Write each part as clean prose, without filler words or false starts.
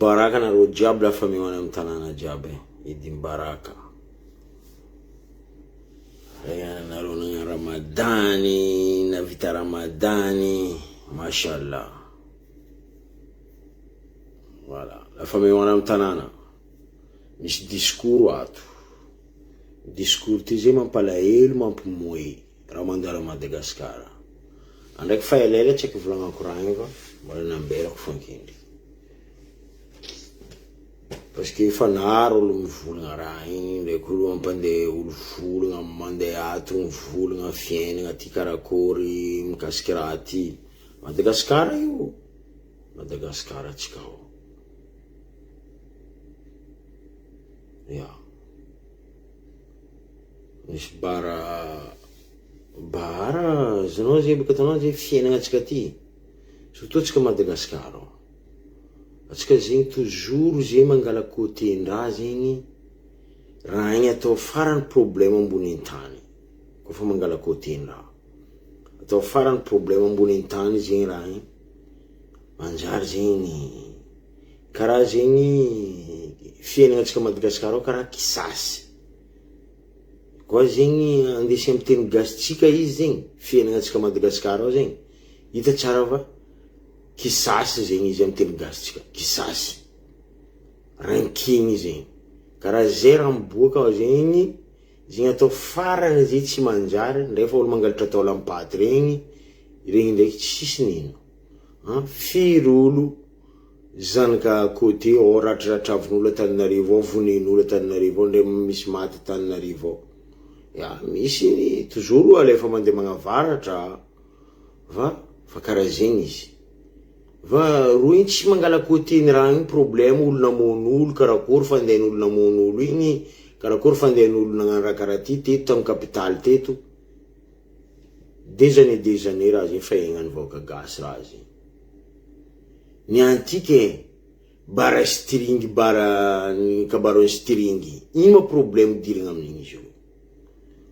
Mubarak anareo jiaby la famille any amin'ny tanàna jiaby e. Eid Mubarak. Anareo nagnano Ramadany, navita Ramadany, mashallah. Voilà, la famille any amin'ny tanàna. Misy discours ato. Discours ty zay mampalahelo, mampimoe raha mandalo à Madagascar. Andraiky fa elaela tsy haiko volagnako raha igny fa mbola namberako fankendry. Parce que efa naro olo mivolagna raha igny, ndraiky olo mampandeha olo volagna, mandeha ato mivolagna fiaignana ty karakôry mikasiky raha ty. Madagascar io, Madagascar atsika ao. Ya. Misy bar bar azonao zay bôka hitanao zay fiaignana antsika aty, surtout antsika Madagascar ao. Antsika zegny toujours zegny mangala côté-ndraha zegny, raha igny atao farany problème ambony tany, kôfa mangala côté-ndraha. Atao farany problème ambony tany zegny raha igny, manjary zegny karaha zegny fiaignana antsika Madagascar ao karaha kisasy. Koa zegny andesy amy teny gasitsika izy zegny, fiaignana antsika Madagascar ao zegny, hita tsara fa kisasy zegny izy amy teny gasitsika, kisasy, rankiny zegny, karaha zay raha miboaka zegny, zegny atao farany zay tsy manjary, ndray fa olo mangalatra taolam-paty regny, regny ndraiky tsisy nino, an, firy olo zanaka côté ao ratraratravin'olo Antananarivo ao, vonoin'olo Antananarivo ao, ndray misy maty Antananarivo ao, ya misy toujours alefa mandeha magnavaratra fa fa karaha zegny izy, fa roa igny tsy mangala côté ny raha igny problème olo namono olo karakôry fandehan'olo namono olo igny, karakôry fandehan'olo nagnano raha karaha ty teto tamy capitale teto, des années des années raha zegny fa iaignan'ny vahoaka gasy raha zegny. Ny antiky e, bara string bara ny kabaroan'ny string, ino ma problème idiragna amin'igny izy io?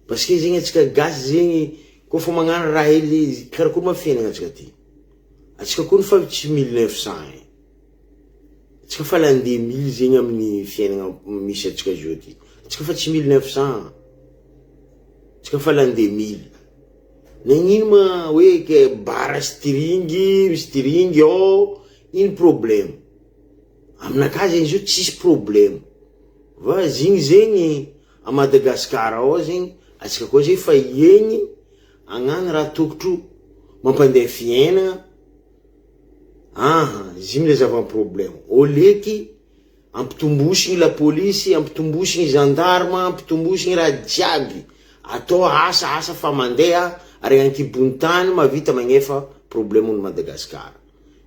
Parce que zegny antsika gasy zegny kôfa magnano raha hely karakôry ma fiaignana antsika ty? Antsika koa nefa tsy 1900 e, antsika fa l'an 2000 zegny amin'ny fiaignana misy antsika zao ty, antsika fa tsy 1900, antsika fa l'an 2000. Nagnino ma hoe ke bara string, string ao, ino problème? Aminakahy zegny izy io tsisy problème, fa zigny zegny a Madagascar ao zegny atsika koa zegny fa hiaigny hagnano raha tokotro mampandeha fiaignana, aha zigny le zava-problème, au lieu que Ampitombosiny la police, ampitombosiny gendarme, ampitombosiny raha jiaby, atao asa asa fa mandeha ary ankibony tany mahavita magnefa problème ny Madagascar,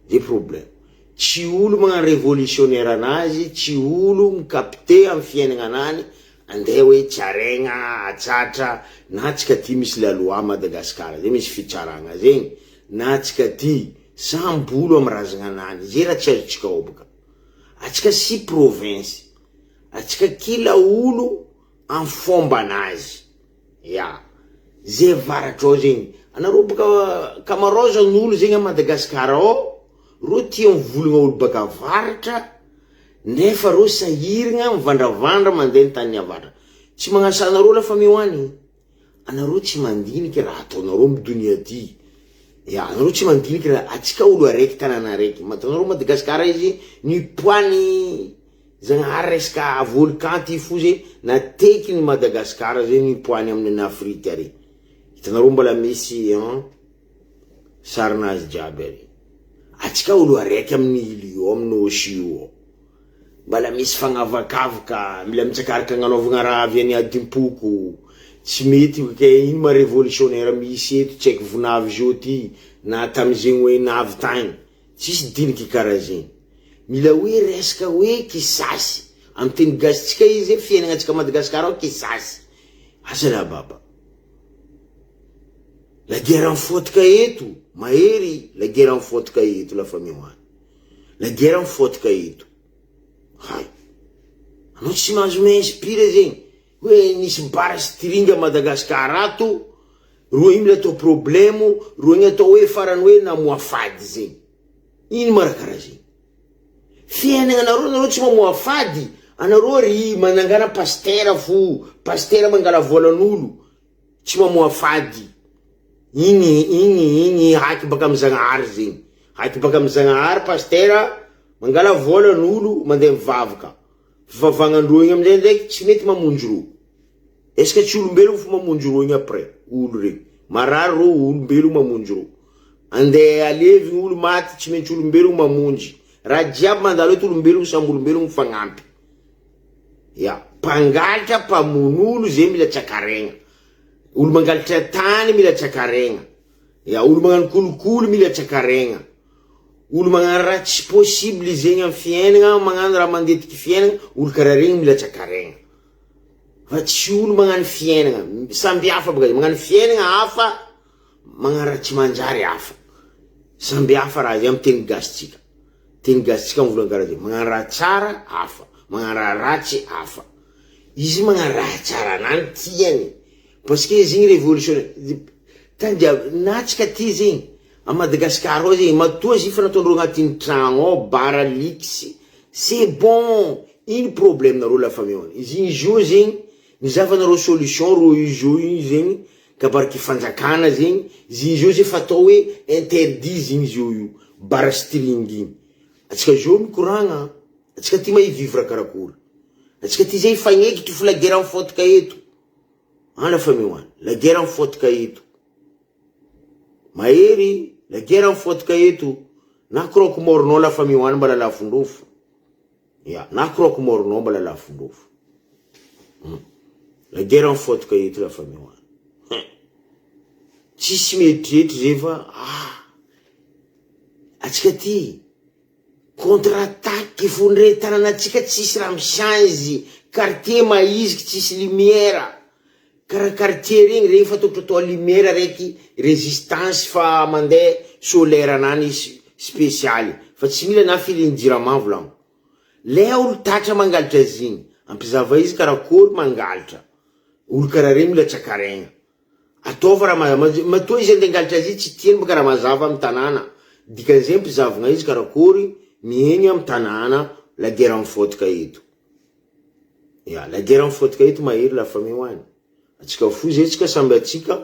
zay problème, tsy olo magnano revolutionnaire anazy, tsy olo mi-capter amy fiaignana anany, andeha hoe tsaraigna, atsatra, na tsika aty misy la loi Madagascar zay misy fitsaragna zegny, na tsika aty samby olo amy razagna anany, zay raha tsy azotsika ao boka. Atsika sy province, atsika kila olo am fomba anazy, ya, ze avaratra ao zegny, anareo boka kamaroza ny olo zegny a Madagascar ao, reo tia mivolagna olo baka avaratra, nefa reo sahiragna mivandravandra mandeha ny tany avaratra, tsy magnasa anareo la famille ho any. Anareo tsy mandiniky raha ataonareo am donia ty, ya anareo tsy mandiniky raha atsika olo araiky tanàna araiky, matanareo Madagascar izy ny poids ny zagnahary resaka volcan ty fo ze nateky ny Madagascar zay ny poids ny aminy Afrique ary, hitanareo mbola misy an sarinazy jiaby ary, atsika olo araiky aminy île io aminy nosy io ao. Mbala misy fagnavakavaka, mila mitsakaraka agnanaovagna raha avy any adim-poko, tsy mety io ke ino ma revolutionnaire misy eto tsy haiko vonavy zao ty na tamizegny hoe navy tagny, tsisy diniky karaha zegny, mila hoe resaka hoe kisasy, amy teny gasitsika izy hoe fiaignanatsika Madagascar ao kisasy, asa lah baba, la guerre mifotoka eto, mahery la guerre mifotoka eto la famille ho any. La guerre mifotoka eto. Hay. Anao tsy mahazo mi-inspire zegny. Hoe nisy bar string a Madagascar ato, roa igny mila atao problème, roa igny atao hoe farany hoe namoafady zegny. Ino ma raha karaha zegny? Fiainagna nareo nareo tsy mamoafady anareo ry manangana pastera fo pastera mangala volan'olo tsy mamoafady igny igny igny haky baka amy zagnahary zegny haky baka amy zagnahary pastera mangala volan'olo mandeha mivavaka fivavagnandreo igny amizay ndraiky tsy mety mamonjy reo est ce que tsy olombelogno fo mamonjy reo igny après olo regny marary reo olombelogno mamonjy reo andeha alevigny olo maty tsy maintsy olombelogno mamonjy raha jiaby mandalo eto olombelogno samby olombelogno mifagnampy ya mpangalatra mpamono olo zay mila tsakaregna olo mangalatra tany mila tsakaregna ya olo magnano kolikoly mila tsakaregna olo magnano raha tsy possible zegny amy fiainagna magnano raha mandetiky fiainagna olo karaha regny mila tsakaregna fa tsy olo magnano fiainagna samby hafa baka magnano fiainagna hafa magnano raha tsy manjary hafa samby hafa raha zay amy teny gasitsika teny gasitsika mivolagna karaha zay magnano raha tsara hafa magnano raha ratsy hafa izy magnano raha tsara anany tiany parce que izy igny révolutionnaire tany jiaby na tsika ty zegny a Madagasikara ao zegny matoa izy fa nataondreo agnatin'ny tragno ao bar luxe c'est bon ino problème nareo la famille izy igny izy io zegny mizavanareo solution ro izy io igny zegny kabariky fanjakana zegny izy izy io zay fa atao hoe interdit izy igny izy io io bar string igny atsika zio mikoragna atsika ty mahay vivre karakory atsika ty zay fagnekitry fo la guerre mifotoka eto an la famille hoany la guerre mifotoka eto mahery la guerre mifotoka eto na croque mornao la famille hoany mbala lafondrofo ya na croque mornao mbala lafondrofo la guerre mifotoka eto la famille hoany tsisy mieritreritra zay fa ah atsika ty contre attaque fo ndre tanànatsika tsisy raha mi-change quartier maiziky tsisy lumière karaha quartier regny regny fa tokotry atao lumière raiky résistance fa mandeha solaire anany spécialy fa tsy mila na filiny jirama volagno le olo tatra mangalatra azy igny ampizava izy karakory mangalatra olo karaha regny mila tsakaregna ataova raha matoa izy andeha angalatra azy tsy tiany baka raha mazava amy tanàna dikan'izay ampizavagna izy karakory miegny amy tanàna la guerre mifotoka eto ya la guerre mifotoka eto mahery la famille hoany atsika fo zay tsika samby atsika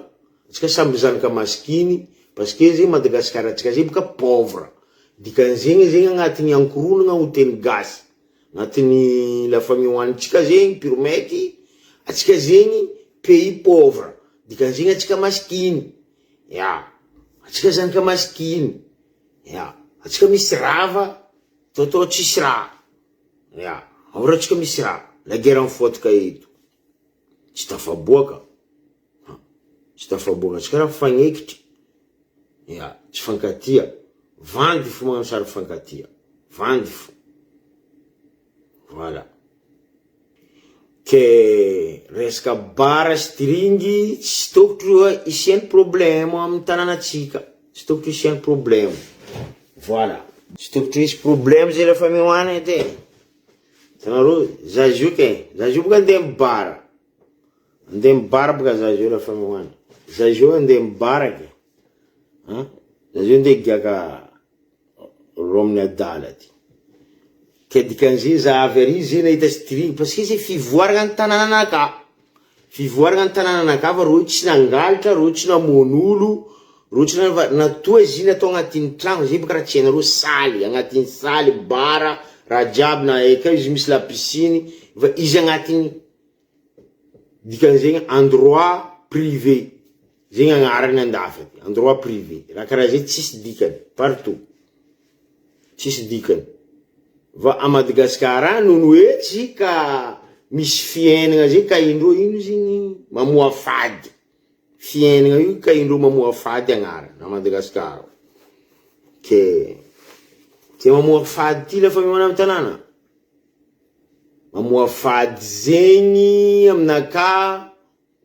atsika samby zanaka masikiny parce que zegny Madagasikara atsika zay boka pauvre dikan'izegny zegny agnatin'ny ankoronana ho teny gasy agnatin'ny la famille hoanitsika zegny purmety atsika zegny pays pauvre dikan'izegny atsika masikiny ya atsika zanaka masikiny ya atsika misy rava taotao tsisy raha ya ao raha atsika misy raha la guerre mifotoka eto tsy tafaboaka tsy tafaboaka atsika raha fagnekitry ya tsy fankatia vandy fo magnano sary fankatia vandy fo voilà ke resaka bar string tsy tokotry isiany problème amy tanànatsika tsy tokotry isiany problème voilà tsy tokotry hisy problème zay lafa mihoany edy e tanareo za zio ke za zio boka andeha mibara andeha mibara boka za zio lafa mihoany za zio andeha mibara ke za zio andeha giaka ro amin'ny adala ty ke dikan'izay za avy ary zay nahita string parce que zay fivoarana ny tanànanaka fivoarana ny tanànanaka fa ro tsy nangalatra ro tsy namono olo ro tsy fa natoa izy iny atao agnatin'ny tragno zay boka raha tsy hainareo saly agnatin'ny saly bara raha jiaby na eka izy misy la piscine fa izy agnatin'ny dikan'izegny endroit privé zegny agnarany andafy aty endroit privé raha karaha zay tsisy dikany partout tsisy dikany fa a Madagasikara any noho hoe tsy ka misy fiainana zay ka indreo ino zegny mamoafady fiainana io ka indreo mamoafady agnarany a Madagasikara ke ke mamoafady ty lafa mihoana amy tanàna mamoafady zegny aminaka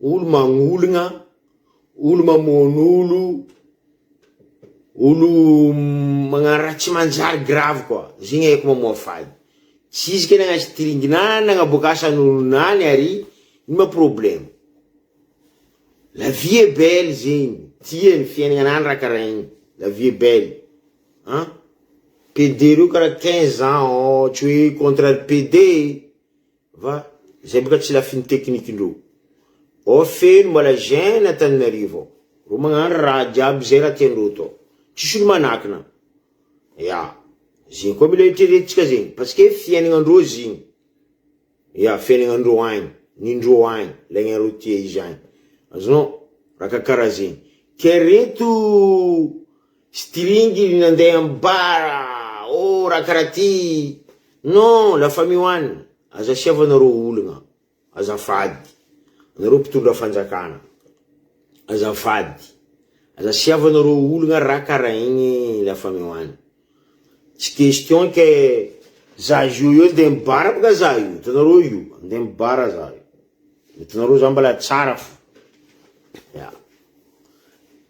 olo magnologna olo mamono olo olo magnano raha tsy manjary grave koa zegny haiko mamoafady tsy izy ke nagnano string nany nagnaboaka asan'olo nany ary ino ma problème la vie est belle zegny tiany fiainana anany raha karaha igny la vie est belle hein. PD reo karaha 15 ans tsy hoe contre ry PD va zay boka tsy lafiny technique ndreo ao feno mbola jeune Antananarivo ao reo magnano raha jiaby zay raha tiandreo atao tsisy olo manakina ya zegny koa mila eritreretitsika zegny parce que fiaignanandreo zigny. Ya, fiaignanandreo agny, nindreo agny, lagnareo tia izy agny. Azonao? Raha kakaraha zegny. Ke reto string nandeha amy bar, oh raha karaha ty, non, la famille one, aza asiavanareo olagna, azafady, anareo mpitondra fanjakana, azafady, aza asiavanareo olagna raha karaha igny la famille one. Tsy question ke za io io andeha mibara boka za io, hitanareo io, andeha mibara za io, hitanareo za mbola tsara fo, ya.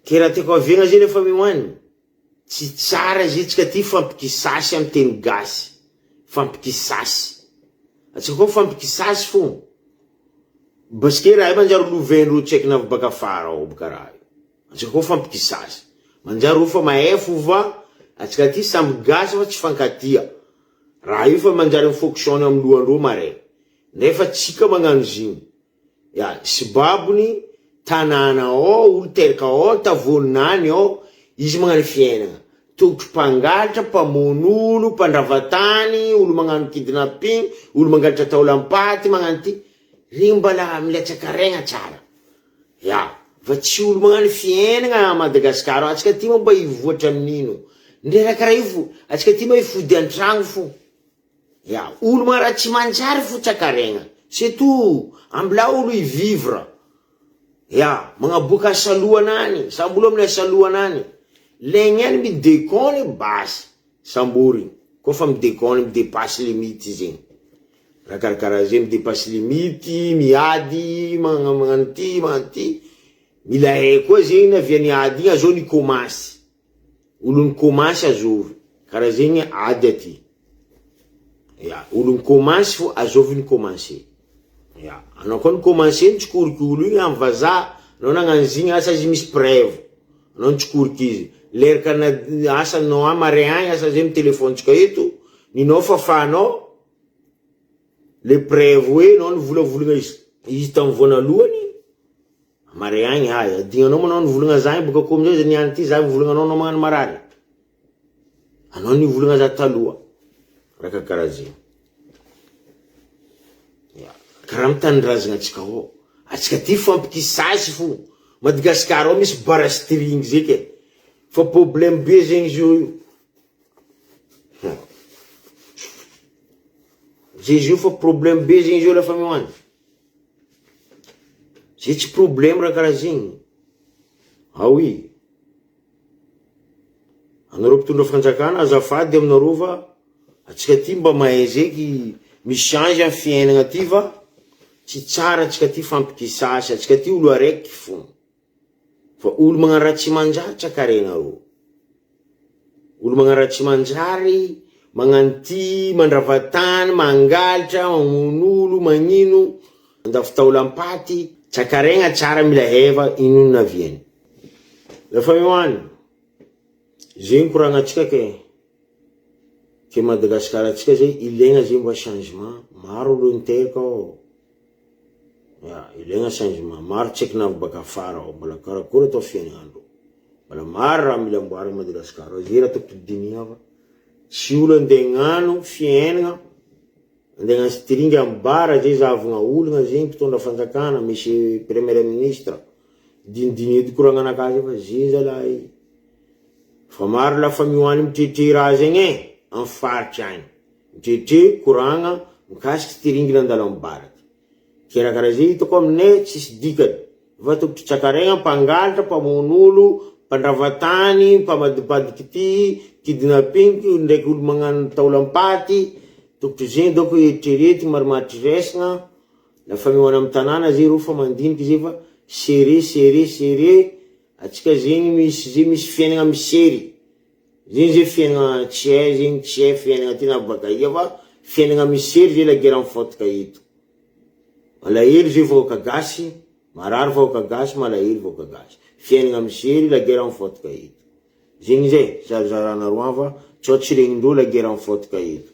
Ke raha tiako averina zay refa mihoany, tsy tsara zay tsika ty fampikisasy amy teny gasy, fampikisasy, atsika koa fampikisasy fo, parce que raha io manjary lovaindreo tsy haiko na avy baka afara ao boka raha io. Antsika koa fampikisazy. Manjary ro fa mahay fo va antsika aty samby gasy fa tsy fankatia. Raha io fa manjary mi fonctionne am lohandreo mare. Nefa tsika magnano zigny. Ya sibabony tanàna ao olo teraka ao tavôninany ao izy magnano fiainagna. Tokotry mpangalatra, mpamono olo, mpandrava tany, olo magnano kidnapping, olo mangalatra taolam-paty magnano ty. Regny mbala milatsakaregna tsara. Ya, fa tsy olo magnano fiainagna a Madagascar ao, atsika aty moa mba hivoatra amin'ino? Ndre raha karaha io fo, atsika aty mba hifody antragno fo, ya, olo magnano raha tsy manjary fo tsakaregna, c'est tout, ambilà olo hi vivre, ya, magnaboaka hasalohana any, samby olo amin'ny hasalohana any, legny any mi deconne basy, Samboriny koa fa mi-deconne, mi-depasse limite zegny. Raha karakaraha zegny mi-depasse limite, miady, magnano ty, magnano ty. Mila hay koa zegny navian'ny ady igny azao nikomansy. Olo nikomansy azovy. Karaha zegny ady aty. Ya, olo nikomansy fô azovy nikomanse. Ya, anao koa nikomanse nitsikoriky olo igny amy vazaha, anao nagnano zigny asa izy misy preuve. Anao nitsikoriky izy. Leraka na asa anao a mare agny asa zay mi-telephone-tsika eto, ninao fafanao le preuve hoe anao nivolavolagna izy izy tamy voanalohany, mare agny hay, adignanao moa anao nivolagna za igny boka koa amizay za niany ty za mivolagna anao anao magnano marary. Anao nivolagna za taloha. Raha karaha zegny. Ya, karaha amy tanindrazagna antsika ao. Atsika ty fampikisazy fo. Madagascar ao misy bar string zay ke. Fa problème be zegny izy io. Zay izy io fa problème be zegny izy io lafa mihoany. Zay tsy problème raha karaha zegny. Ah oui. Anareo mpitondra fanjakana azafady aminareo fa atsika ty mba mahay zeky mi change am fiainagna ty fa tsy tsara atsika ty fampikisasy atsika ty olo araiky fo fa olo magnano raha tsy manjary tsakarenareo olo magnano raha tsy manjary magnano ty mandrava tany mangalatra mamono olo magnino mandafo taolam-paty tsakaregna tsara mila heva ino naviany. Efa eo any, zegny koragnantsika ke, ke Madagascar antsika zegny ilaigna zegny mba changement, maro olo niteraka ao, ya ilaigna changement, maro tsy haiko na avy baka afara ao, mbola karakory atao fiaignanandreo, mbola maro raha mila amboarina Madagascar ao, ze raha tokony dinihina fa tsy olo andeha hagnano fiaignana, andeha hagnano string amy bar zay zahavagna olagna zegny mpitondra fanjakana, monsieur premier ministre. Dinidiniho edy koragnanakahy zay fa ze zalahy fa maro la famille hoany mitretre raha zegny e am faritry agny mitretre koragna mikasiky ty ringina andalam-bary ty ke raha karaha zay hitako aminay tsisy dikany fa tokotry tsakaregna mpangalatra mpamono olo mpandrava tany mpamadibadiky ty kidnapping ndraiky olo magnano taolam-paty tokotry zegny donc eritreretigny marimaritry raisina La famille am tanàna zay reo fa mandiniky zay fa serré serré serré atsika zegny misy zay misy fiainagna misery zegny zay fiainagna tsy hay zegny tsy hay fiainagna ty na baka aia fa fiainagna misery zay la guerre mifôtaka eto malahelo zay vahoaka gasy marary vahoaka gasy malahelo vahoaka gasy fiainagna misery la guerre mifôtaka eto zegny zay zarazarana roa fa. Tsao tsy regnindreo la guerre mifotaka eto.